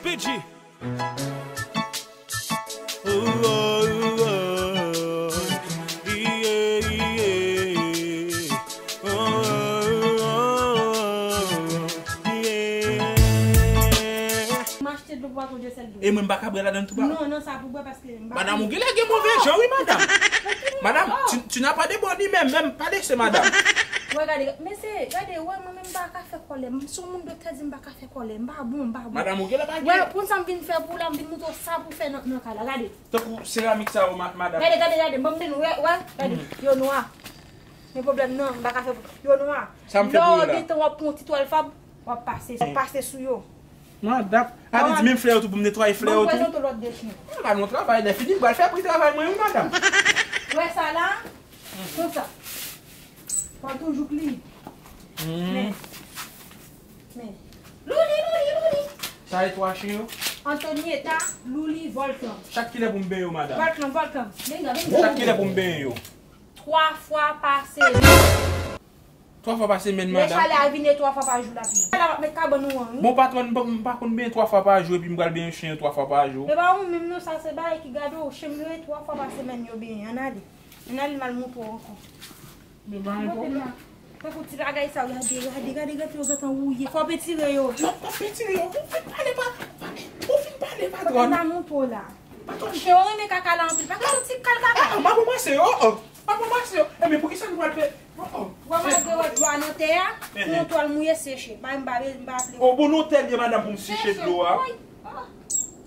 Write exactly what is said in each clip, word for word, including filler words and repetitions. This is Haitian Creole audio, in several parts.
P G. Oh, oh, oh, yeah, yeah. Oh, oh, oh, yeah. M achte dlo pou pa konn je sèl dlo. E mwen m pa ka bwè ladan tou, papa. Non, non, sa pou bwè paske m pa. Madanm, ou genlè gen move jan, wi, madanm. Madanm, tu, tu n'as pas de bonne humeur, même pas de ce, madanm. Wè, gade, mesye, gade, wè, mwen menm m pa ka fè kòlè. M se yon moun dotè di m pa ka fè kòlè. M pa bon, m pa bon. Madanm, ou genlè pa gen. Wè, konn sa m vin fè pou ou la, m vin montre w sa pou fè nan, nan kay la. Gade. Tankou seramik sa yo, ma-, madanm. Gade, gade, gade. Ban m di nou, wè, wè, gade. Yo nwa. Men pwoblèm nan, m pa ka fè pou yo nwa. Sa m fè pou yo la? Lè w gentan w ap pran yon ti twal fab, w ap pase, w ap pase sou yo. Madanm, a di menm flè yo tou pou m netwaye flè yo tou. Ban m prezante w lòt de chen. M pa nan travay, lè fini, m pral fè pri travay mwen, wi, madanm. Wè sa la? Konsa. Fò toujou pli. Men. Men. Louli, louli, louli. Sa e twa chen yo? Antonieta, Louli, Volkan. Chak kilè pou m benyen yo, madanm? Volkan, Volkan. Benyen, benyen. Chak kilè pou m benyen yo? Twa fwa pa semèn. Twa fwa pa semèn, madanm? Lè chalè a vini, twa fwa pa jou l ap vini. Chalè a ap met kabann ou an, wi. Bon, patwòn, m pa, m pa konn benyen twa fwa pa jou, epi m pral benyen chen yo twa fwa pa jou. E pa ou menm non, sa se bagay ki gade w, chen m yo e twa fwa pa semèn yo benyen. Ann ale. Ann ale, m al montre w ankò. Men ba yon pwoblèm. Tankou ti bagay sa, gade, gade, gade, gade, yo gentan wouye. Fò w pentire yo. Non, pa pentire yo. Ou fin pale, pa, ou fin pale, patwòn. Fò m montre w la. Patwòn. Chen yo renmen kaka la anpil. Pa gen yon ti kal kaka. Ah, ah, m ap ranmase yo. Oh, oh. M ap ranmase yo. E men poukisa nou pral fè? Oh, oh. Wè, malgre wè dlo a nan tè a, pou yon twal mouye seche. Bay m ba, m ba aple. Oh, bon, non, tèl ye, madanm, pou m seche dlo a. Seche, wi. Ah.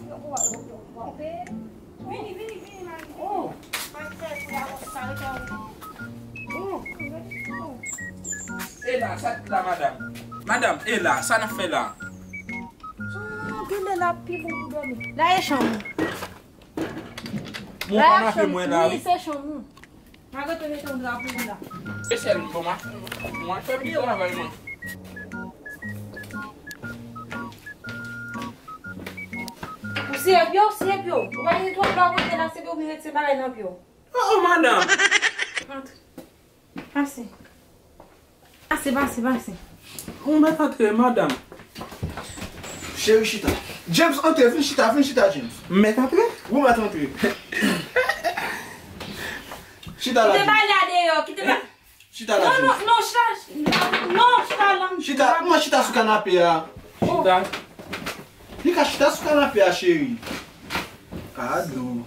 Yo, yo, yo, yo, yo. Vini, vini, vini, mari. Oh. Mari, fè pou y a sa, rete. Oh. E la, sa la, madanm. Madanm, e la, sa n ap fè la? Ah, genlè la pi bon pou dòmi. La e chanm ou. Bon, pa mache mwen la, wi. Wi, se chanm ou. Mwen rete mete yon dra pou ou la. E sèl, bon, m a, mwen fè pye travay mwen. Ou siye pye w, siye pye w. Ou pa gen twòp dwa kote la, se pou ou vin retire bagay nan pye w. Oh, oh, madanm. Antre. Pase. Pase, pase, pase. Ou mèt antre, madanm. Cheri, chita. James, antre, vin chita, vin chita, James. M mèt antre? Ou mèt antre. Chita la, James. Kite bagay la deyò, kite ba- Chita la, James. Non, non, non, chita, non, chita la. Chita, mwen chita sou kanape a. Chita. Li ka chita sou kanape a, cheri. Pardon.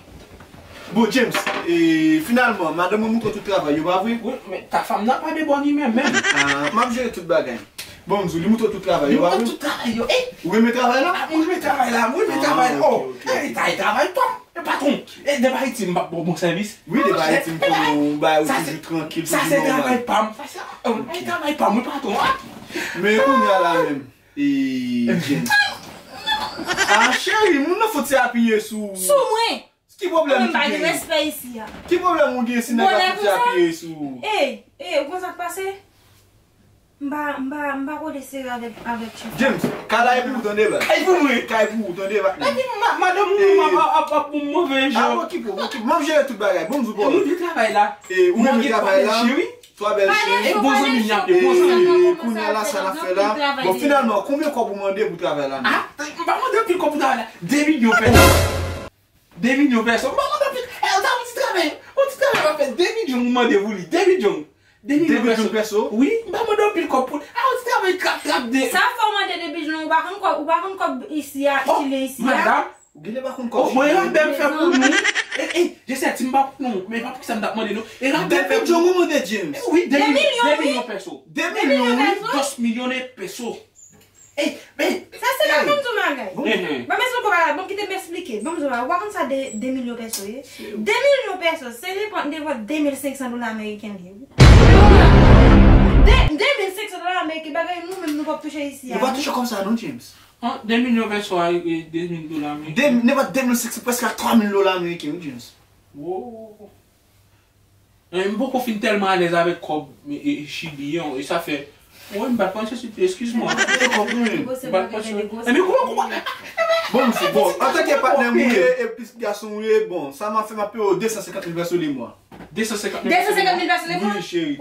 Bon, James, e, finalman, madanm mwen montre w tout travay yo, pa vre? Wi, men ta fanm nan pa de bòn imè menm. Ah, m ap jere tout bagay. Bon, m di w, li montre w tout travay yo, pa vre? Li montre tout travay yo, eh! Ou renmen travay la? Ah, mwen renmen travay la, mwen renmen travay la. Ah, ok, ok, ok. Eh, ta travay pa m. E patwon, e depi Ayiti, m p ap ba w bon sèvis. Wi, depi Ayiti, m konnen w bay ou toujou trankil, toujou nòmal. Sa se travay pa m. Sa se, eh, travay pa m, wi, patwon. Men kounye a la menm. E, James. Ah, cheri, moun nan fout se apiye sou ou. Sou mwen. Ki pwoblèm ki genyen? Mwen pa gen respè isi a. Ki pwoblèm ou gen si nèg la fout se apiye sou ou? E, e, ou konn sa k pase? M pa, m pa, m pa kote sere avèk, avèk chèf la. James, kay la e pou ou tande, baz. Kay pou mwen. Kay pou ou tande, baz. Epi ma-, madanm ou menm ap, ap, ap, ap move jan. Ah, okipe w, okipe w. M ap jere tout bagay. Bon, m di w, baz. Ou renmen travay la? E, ou renmen travay la? Twa bèl chen. E bon zanmi m y ap ye, bon zanmi m. E kounye a la, sa n ap fè la? Bon, finalman, konbyen kòb ou mande pou travay la menm? Ah, m pa mande anpil kòb pou travay la. De milyon pèso. De milyon pèso. M pa mande anpil. E, sa yon ti travay. Yon ti travay m ap fè. De milyon m mande pou li. De milyon. De milyon pèso. De milyon pèso? Wi, m pa mande anpil kòb pou li. Ah, yon ti travay trap, trap de. Sa fè w mande de milyon, ou pa konn kòb, ou pa konn kòb isi a, Chili isi a. Oh, madanm, Ou genlè pa konn kòb. Oh, mwen, rabè m fè pou nou. E, e, je sais, ti m pa konn nou, men pa poukisa m t ap mande nou. E rabè m fè pou nou. De milyon ou mande, James? E wi, de milyon, de milyon pèso. De milyon, wi. Dos milyon de peso. E, men, sa se la, ban m di w bagay. Ban m esplike w bagay, ban m kite m esplike. Ban m di w bagay, ou pa konn sa de, de milyon pèso ye? De milyon pèso, se nenpòt, nenpòt de mil senk san dola ameriken li ye. De, de mil senk san dola ameriken, bagay nou menm nou p ap touche isi a. Nou pa touche kòb sa non, James. An, de milyon pèso a, e, de mil dola ameriken. De, nenpòt de mil senk san, prèske a twa mil dola ameriken, wi, James. Wo. E, m poko fin tèlman alèz avèk kòb, e, e, chili an, e sa fè, wi, m pa t panse sou, eskiz mwen. M pa t panse. E, men kouman, kouman? Bon, m di, bon, antanke patnè m ou ye, e plis gason ou ye, bon, sa m ap fè, m ap peye w de san senkant mil pèso lemwa. De san senkant mil pèso lemwa? De san senkant mil pèso lemwa? Wi, cheri.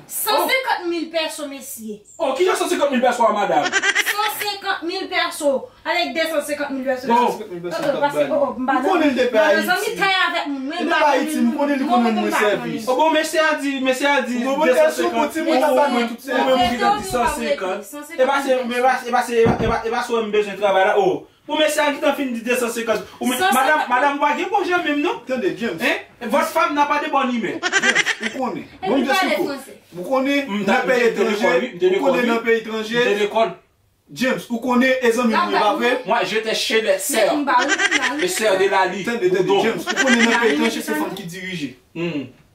San senkant mil pèso, mesye. Oh, kijan san senkant mil pèso a, madanm? San Senkant mil pèso. Avèk de san senkant mil pèso. Bon. Ou konnen l te pè Ayiti. Li te pè Ayiti, m konnen li konn rann mwen sèvis. O bon, mesye a di, mesye a di de san senkant. Ou mwen pou gentan di san senkant. E pa se, e pa se, e pa se, e pa, e pa se wè m bezwen travay la. O, bon, mesye a gentan fin di de san senkant. Ou men, madanm, madanm, ou pa gen bon jan menm, non? Tande, James. Hein? Votre femme n'a pas de bonne humeur. James, ou konnen. Bon, m te sou kou. Ou konnen nan peyi etranje. Ou konnen nan peyi etranje. James, ou konnen e zanmi m ye, pa vre? Moi, je te chez les sœurs. Les sœurs de Lali. Tande, tande, James, ou konnen nan peyi etranje se fanm ki dirije.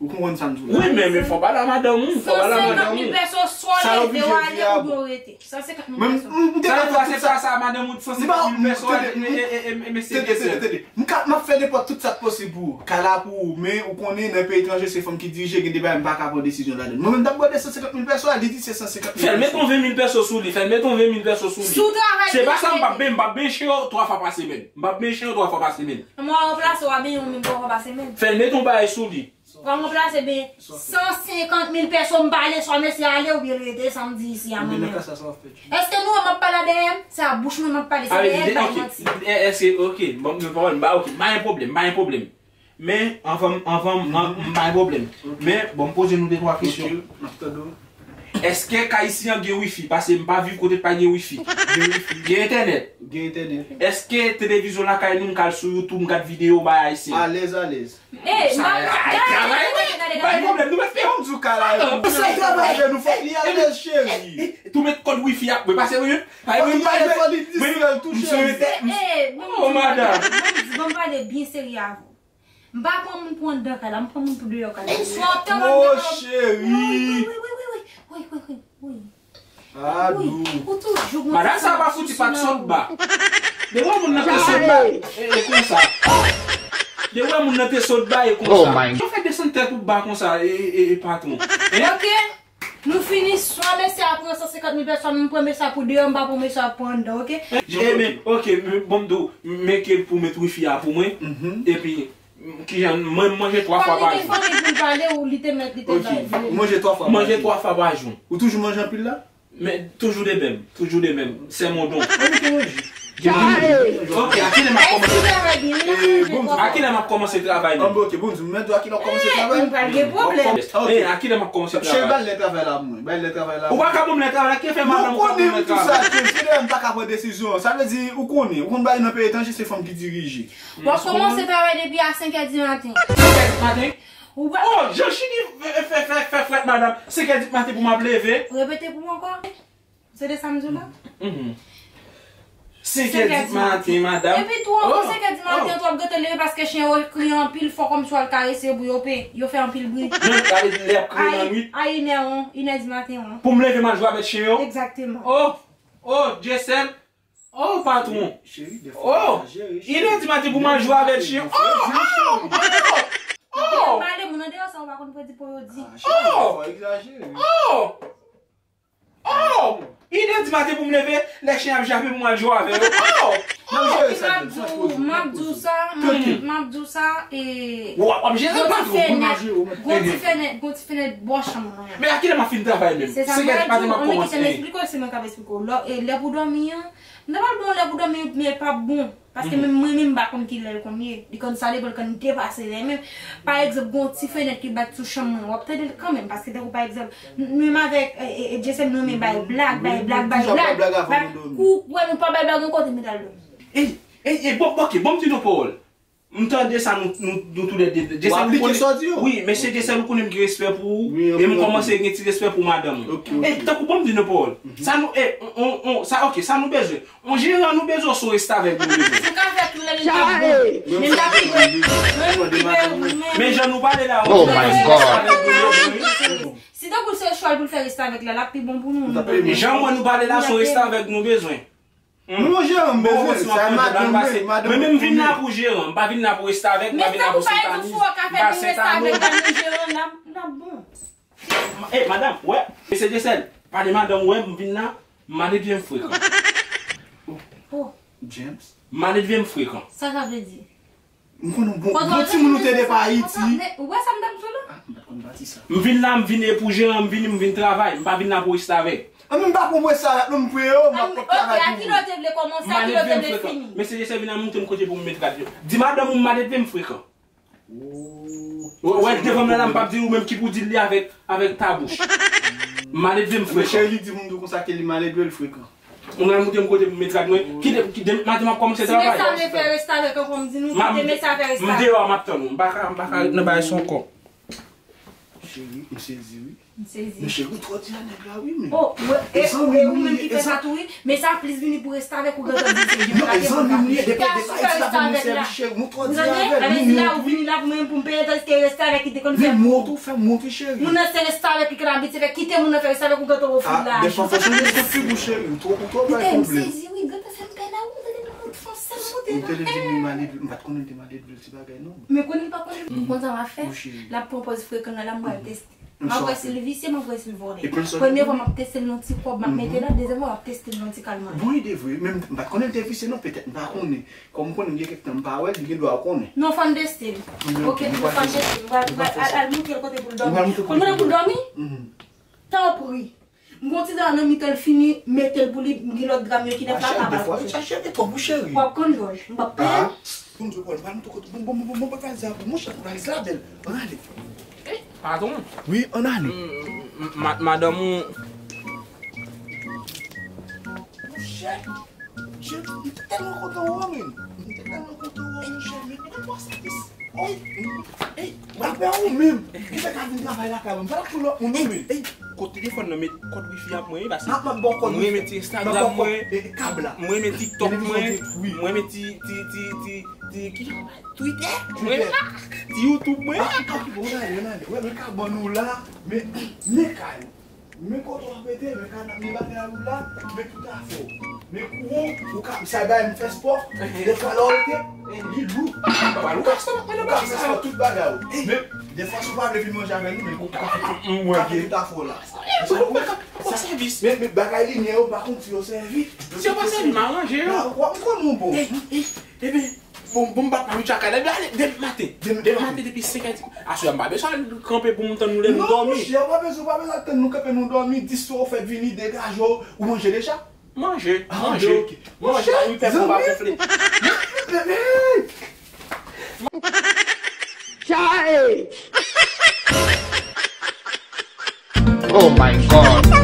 Ou konprann sa m di w la? Wi, men, men fò pale a madanm ou, fò pale a madanm ou. San senkant mil pèso, swa w leve w ale oubyen w rete. San senkant mil pèso. Sa vle di se pa sa, madanm ou, san senkant mil pèso, e, e, e, e, mesye Gesèl. M ka, m ap fè nenpòt tout sa k posib pou ou. Kay la pou ou, men ou konnen nan peyi etranje se fanm ki dirije, gen de bagay m pa ka pran desizyon ladan l. Mwen menm m t ap bòde san senkant mil pèso a, li di se san senkant mil pèso. Fè l met yon ven mil pèso sou li, fè l met yon ven mil pèso sou li. Si w travay. Se pa sa, m p ap ben, m p ap benyen chen yo twa fwa pa semèn. M p ap benyen chen yo twa fwa pa semèn. Mwen ranplase w a benyen yon menm twa fwa pa semèn. Fè l met yon bagay sou li. Pran ranplase ben san senkant mil pèso m pale swa mesye ale oubyen l rete san m di isi a mwen menm. Èske nou wè m ap pale a dèyè m? Se a bouch mwen m ap pale, se dèyè m bay manti. Èske, ok, bon, m pa, m pa, ok, m pa gen pwoblèm, m pa gen pwoblèm. Men, anvan, anvan, m pa gen pwoblèm. Men, bon, m poze nou de twa kesyon. Èske kay isi an gen wifi? Paske m pa viv kote pa gen wifi. Gen wifi. Gen entènèt. Gen entènèt. Èske televizyon lakay nou, m ka al sou YouTube, m gad videyo bay ayisyen? Alèz, alèz. Ey, sa, ay, travay, wi. Pa gen pwoblèm, nou mèt fè yon djou kay la. Sa travay avè nou, fòk li alèz, cheri. Tou met kòd wifi ap mwen pase, wi. Fòk li alèz, fòk li distrè l tou, cheri. Oh, madanm. Ban m pale byen serye avè w. M pa pran moun pou anndan kay la, m pran moun pou deyò kay la. Swa w te wè m deyò. Oh, cheri. Wi, wi, wi, wi, wi. Ah, wi, dou. Ou toujou gon ti sousou nan ou. Madanm sa pa fouti pa t sot ba. Depi wè moun nan te sot ba, e, e konsa. Depi wè moun nan te sot ba, e konsa. Oh my. Yo fè desann tèt ou ba konsa, e, e, e, patwon. Hein? Ok. Nou fini, swa mesye a pran san senkant mil pèso, m pran mesye a pou deyò, m pa pran mesye a pou anndan, ok? E, men, ok, men, bon, m di w, men ke pou met wifi a pou mwen, epi Kijan, mwen, m manje twa fwa pa jou. Fanmi pou l pale ou li te mèt, li te bay. Ou manje twa fwa pa jou. Manje twa fwa pa jou. Ou toujou manje anpil la? Men, toujou de menm, toujou de menm. Sè mon don. Ann te manje. Ok, a kilè m ap kòmanse? A kilè m ap kòmanse travay menm? Ann, ok, bon, di m, men, a kilè w ap kòmanse travay? M pral gen pwoblèm. Ok. Eh, a kilè m ap kòmanse travay? Cheri, bay lè travay la pou mwen. Bay lè travay la pou mwen. Ou pa ka ban m lè travay la, ki fè madanm ou pa ban m lè travay? Ou konnen tout sa, James, se de m pa ka pran desizyon. Sa vle di, ou konnen, ou konn bagay nan peyi etranje, se fanm ki dirije. W ap kòmanse travay depi a senkè di maten. Senkè di maten? Ou pa... Oh, jan chini fè, fè, fè, fè frèt, madanm. Senkè di maten pou m ap leve. Repete pou mwen ankò. Se de sa m di w la? Mhm. Senkè di maten, madanm. Epi tou ankò, senkè di maten, tou w ap gentan leve paske chen yo kriye anpil fò kòmsi w al karese yo pou yo pe, yo fè anpil bri. Men, sa vle di lè y ap kriye nan nwit. A inè, inè di maten. Pou m leve m al jwe avèk chen yo? Egzakteman. Oh, oh, Jesèl. Oh, patwon. Cheri, defwa ou egzajere, cheri. Inè di maten pou m al jwe avèk chen. Oh, oh, oh, oh. Pale moun andeyò sa, ou pa konn kredi pou yo di. Ah, cheri, defwa ou egzajere. Oh, oh. Inè di maten pou m leve, lè chen ap jape pou m al jwe avè yo. Oh, oh. M ap di w, m ap di w sa, m ap di w sa, e... W ap, w ap jere patwon. Gon ti fenèt, gon ti fenèt bò chanm mwen an. Men a kilè m ap fin travay menm? Se sa m pral di w, men kite m esplike w, se mwen k ap esplike w. Lè, e, lè pou dòmi an, m ta pral ba w lè pou dòmi, men l p ap bon. Paske menm mwen menm m pa konn kilè l konn ye. Li konn sa depi l konn depase lè menm. Pa egzanp, gon ti fenèt ki bat sou chanm mwen, w ap tande l kanmenm. Paske tankou pa egzanp, m, menm avèk, e, e, e, Jason, nou renmen bay blag, bay blag, bay blag. Kou w wè nou pa bay blag yon kote, m t al dòmi. E, e, e, bon, ok, bon, m di nou pawòl. M tande sa nou, nou, nou toulède. Ou aplike sa w di yo? Wi, mesye Jesèl, ou konnen m gen respè pou ou. E m kòmanse gen ti respè pou madanm ou. Ok, ok. E tankou bon m di nou pawòl. Sa nou, e, on, on, on, sa, ok, sa nou bezwen. On jeran nou bezwen, se on restavèk nou bezwen. Ou ka fè tou lè li t ap bon. Men l t ap pi bon. Men jan nou pale la, on jeran nou bezwen, se on restavèk nou bezwen. Si tankou se chwa l pou l fè restavèk la, l ap pi bon pou nou. Jan mwen nou pale la, se on restavèk nou bezwen. Non, jeran m bezwen, sa e madanm mwen, madanm mwen. Mwen menm m vin la pou jeran, m pa vin la pou restavèk, m pa vin la pou Sentani, m pa Sentano. Men tankou pa egzanp si w ka fè nou restavèk la, nou jeran, n ap, n ap bon. Eh, madanm, wè, mesye Jesèl, pale madanm, wè, m vin la, m manedve m frekan. Oh. James. M manedve m frekan. Sa sa vle di? M konn yon bon, bon timoun ou te de pa Ayiti. Ou wè sa m t ap di w la? M vin la, m vin e pou jeran, m vini, m vin travay. M pa vin la pou restavèk. An, m pa pou restavèk, non, m pou yo, m ap travay pou ou. Malève m frekan. Mesye Jesè vin a montre m kote pou m met rad yo. Di madanm ou malève m frekan. Ou wè devan m nan la, m p ap di ou menm ki pou di li avèk, avèk ta bouch. Malève m frekan. Cheri, li di moun tou konsa ke li malève, l frekan. Ou nan montre m kote pou m met rad mwen. Kite, kite, maten m ap kòmanse travay. Si mesye a vle fè restavèk ankò, m di nou, kite mesye a fè restavèk. M deyò, m ap tann ou. M pa ka, m pa ka ret nan bagay sa ankò. Cheri, m sezi wi. M sezi. Men cheri, ou twò di a nèg la wi, men. Oh, e ou menm ki fè sa tou wi. Men sa plis vini pou restavèk ou gentan di se jan. Non, e zanmi m li ye, depi depi Ayiti la pou nou sèvi cheri, nou twò di avè l. Ou tande? Alè di la ou vini la pou mwen pou m peye, tandiske restavèk ki te konn fè. Men mwen tou fè m mwen tou cheri. Moun nan se restavèk li konn abitye fè, kite moun nan fè restavèk ou gentan ofri l lajan. Defwa fò sonje sou figi w cheri, ou twò, ou twò bay konble. M sezi wi, gentan fè m pè la wi, tande m fè m sèl monte la. M te di li malève, m pa t konnen l te malève l ti bagay non. Men konnen l pa konnen. Konn sa m ap fè? L ap pran pòz frekan nan la, m pral teste. M ap wè si l visye, m ap wè si l vòlè. Premye fwa m ap teste l nan ti kòb m ap mete la, dezyèm fwa m ap teste l nan ti kal manje. Bon ide vre, men m pa t konnen l te visye non, petèt m pa konnen. Kòm m konnen m gen kèk tan m pa wè l, li gen dwa konnen. Non, fò n teste l. Ok, nou fò n teste l. M pral, m pral al, al montre l kote pou l dòmi. Kote pou l dòmi? Tanpri. M gon ti dra nan mitan l fini, mete l pou li, m gen lòt dra m yo ki nèf la, pa ba l kouche. Chache, chache, e twòp wi cheri. W ap konn Jòj, m p ap peye. Pou m di w, pral montre kote, bon, bon, bon, bon, pa fè sa, monchè, valiz la bèl. Ann ale. Patwon. Wi, ann ale. Madanm ou. Monchè, je, m te tèlman kontan wè w, men. M te tèlman kontan wè w, monchè, men. Gade bò sa pis. Ey, ey, w ap wè ou menm. Ki fè ka vin travay lakay mwen. M pa t ap pou lòt moun, non, men. Ey, kot telefòn nan, met kòd wifi ap mwen, wi, paske. M ap ba w kòd wifi. Mwen met ti Instagram mwen. Kab la. Mwen met TikTok mwen. Mwen met ti, ti, ti, ti, ti, ki jan Twitter. Mwen la. Ti YouTube mwen. Ah, ah, bon, ann ale, ann ale. Wè, men ka ban nou la. Men, men kay. Men kote w ap rete, men kanap, men bagay ou la, men tout afè w. Men kou w, ou ka, sa bay m fè spò, defwa lè w rete, li lou. Ou ka fè spò tout bagay ou. Men, defwa si w pa vle vin manje avè nou, men ou ka fè tout afè w la. Sa, men, men bagay limyè yo, m pa konn si yo sèvi. Si yo pa sèvi, m aranje yo. M konnen w bon. Ebyen, Bon, bon, m pa t pa m tchaka depi ale, depi maten. Depi maten, depi senk è di. Aswè a m pa bezwen al kanpe pou m tann nou lè nou dòmi. Non, monchè, ou pa bezwen, ou pa bezwen al tann nou kanpe nou dòmi, dis swa ou fèk vini, degaje w, ou manje deja? Manje, manje. Manje, m pè pou m pa gonfle. Chai! Oh my God!